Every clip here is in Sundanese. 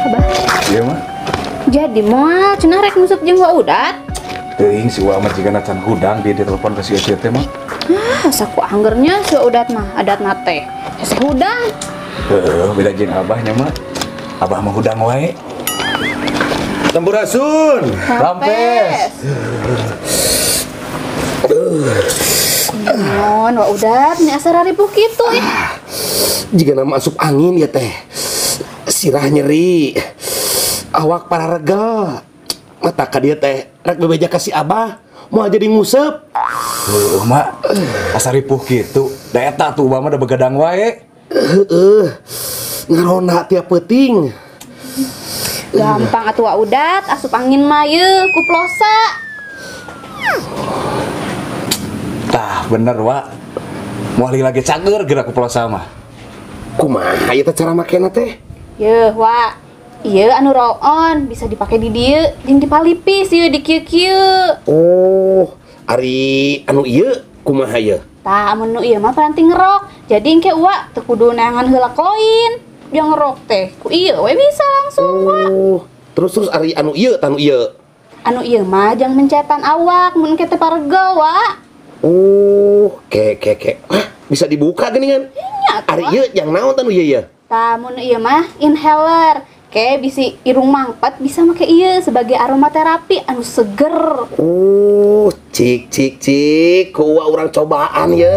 Abah. Iya mah. Jadi moal cenah rek nguseup jeung Wa Udat. Teuing si Wa mah jigana can hudang dia ditelepon ke si Ece teh mah. Ah, asa ku anggernya si Wa Udat mah adatna teh. Hese hudang. Heeh, beda jeung abahnya mah. Abah mah hudang wae. Sampurasun. Rampes. Naon Wa Udat nih asa raripuh kitu ih. Jigana masuk angin ya teh. Sirah nyeri. Awak pararegel. Mata ka dieu teh rek bebeja ka si Abah moal jadi nguseup. Heueuh mak, asa ripuh kitu. Da eta tuh Abah mah da begadang wae. Heueuh. Ngarona tiap peuting. Gampang atuh Wa Udat, asup angin mah yeuh ku plosa. Tah bener Wa. Moal lagi cager geura ku plosa mah. Kumaha ieu teh cara makena teh? Yeuh Wa. Ieu anu roll on bisa dipake di dieu jeung dipalipis ieu di kieu-kieu. Oh, ari anu ieu kumaha ieu? Tah amun nu ieu mah paranti ngerok. Jadi engke Wa teu kudu neangan heula koin. Yang ngerok teh ku ieu we bisa langsung Wa. Oh, terus ari anu ieu tah anu ieu. Anu ieu mah jang mencetan awak mun engke teh paregel Wa. Oh, ke. Hah, bisa dibuka geuningan? Nya atuh. Ari ieu jang naon tah nu ieu ye? Tah mun ieu mah inhaler. Ke bisi irung mangpet bisa make ieu sebagai aromaterapi anu seger. Oh, cik ku Wa urang cobaan ye.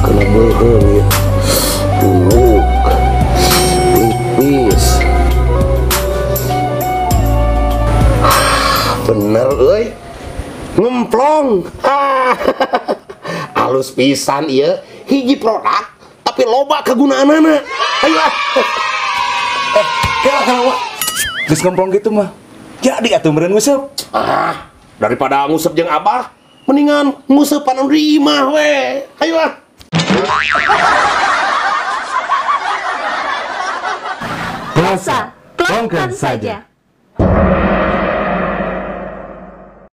Kena beuheung ye. Lipis. Bener euy. Ngemplong. Ah. Halus pisan ieu, hiji produk tapi loba kegunaanana. Ayo ah. Kela Wa. Geus ngemplong gitu mah. Jadi atuh meureun nguseup. Ah, daripada nguseup jeung Abah, mendingan nguseupan anu di imah we. Ayo ah. Plosa, plongkan saja.